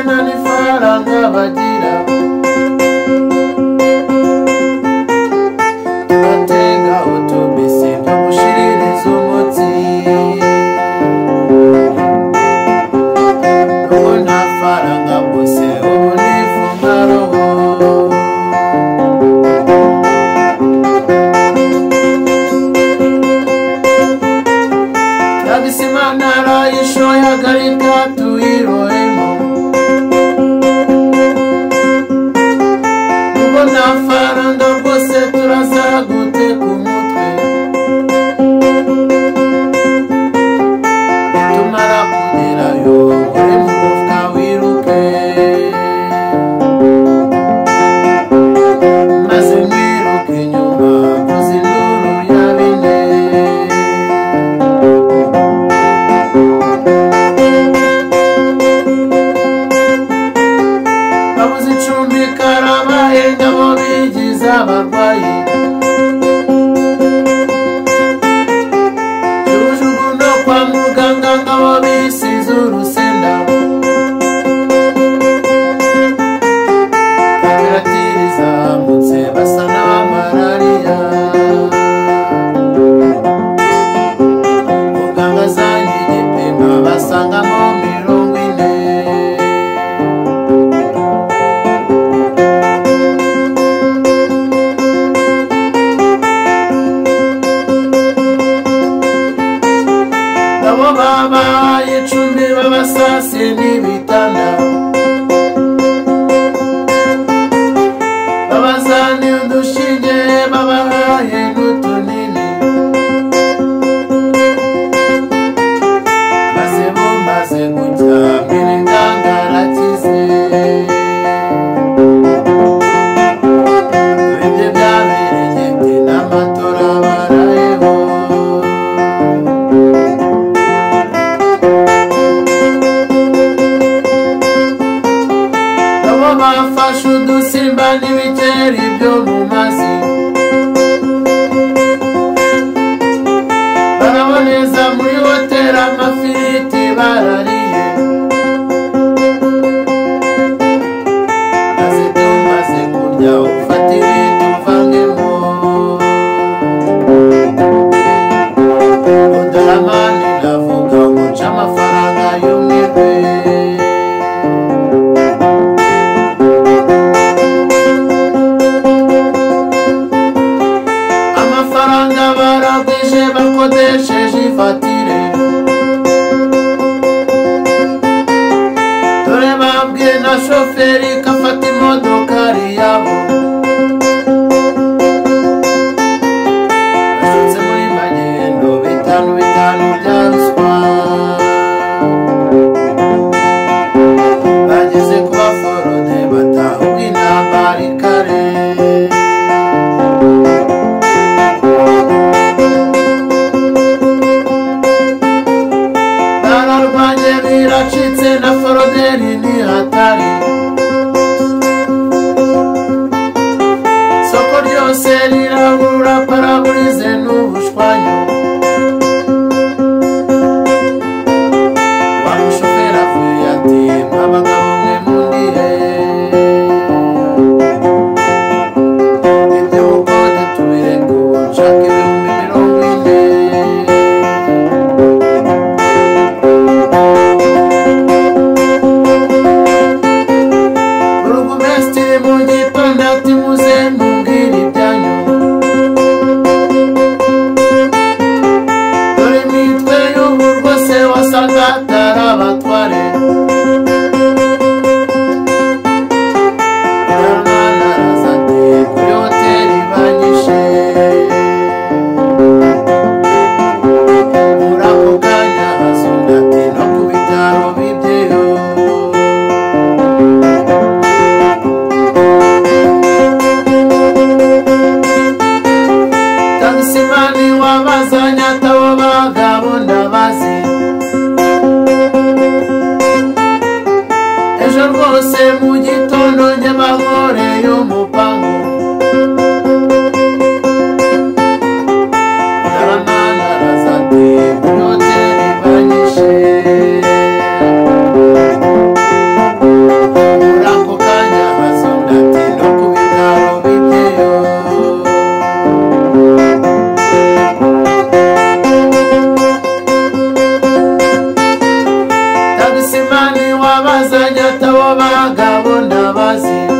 nta n'ifaranga bagira. Tubatega utubisi byo gushiririza umutsi. Ubu nta faranga bwose ubu nifunga roho. Tagisimana arayishoye agarika tuyirohemo. Ubwo nta faranga bwose turaza guteka umutwe. Nitumara kugerayo uri mu mufuka wiruke. Maze mwiruke inyuma mvuze induru ya bine. Babuze icumbi karabaye ngabo bigize abarwayi. Jugujugu no kwa muganga ngabo bisize urusenda. Temperatire izamutse basa n'abamarariya. Muganga azanye igipimo basangamo 40. Nabo babaye icumbi babasasiye n'ibitanda. Babazaniye udushinge babahaye n'utunini. Maze bumaze gucya Mwiringanga arakize. Ibyo byabereye n'amatora barayeho. Nabo bafashe udusimba n'ibikeri byo mu mazi. Baraboneza muri hoteli amafiriti barariye. Maze tumaze kurya ufatire tuvangemo. Udaramani ndavuga ngo nce amafaranga y'umwirwe. Amafaranga baragwije bakodesheje ivatire. Dore babwiye na shoferi ko afata imodoka ari iyabo. Bashotse muri magendo 5 5 bya ruswa. Bageze ku baforode bataha ubwo intambara ikare. Bararwanye biracitse na foroderi ni hatari. Soko ryose rirabura paraburize n'ubushwanyo. Wa mushoferi avuye ati mwa bagabo mwe mundihe. Ibyo bukode tubireke ubu nshaka 40,000. Burugumesitiri mu gitondo ati muze mumbwire ibyanyu. Dore imitwe y'ubu rwose wasaga atari abatware. Nyamara araza ati kuri hoteli banyishe. Muri ako kanya haza undi ati no ku bitaro bibyeyo. Tagisimani wabazanye atabo bagabo ndabazi. Ejo rwose mu gitondo njye bankoreye umupangu. Ndaramana araza ati kuri hoteli banyishe. Abo bagabo ndabazi.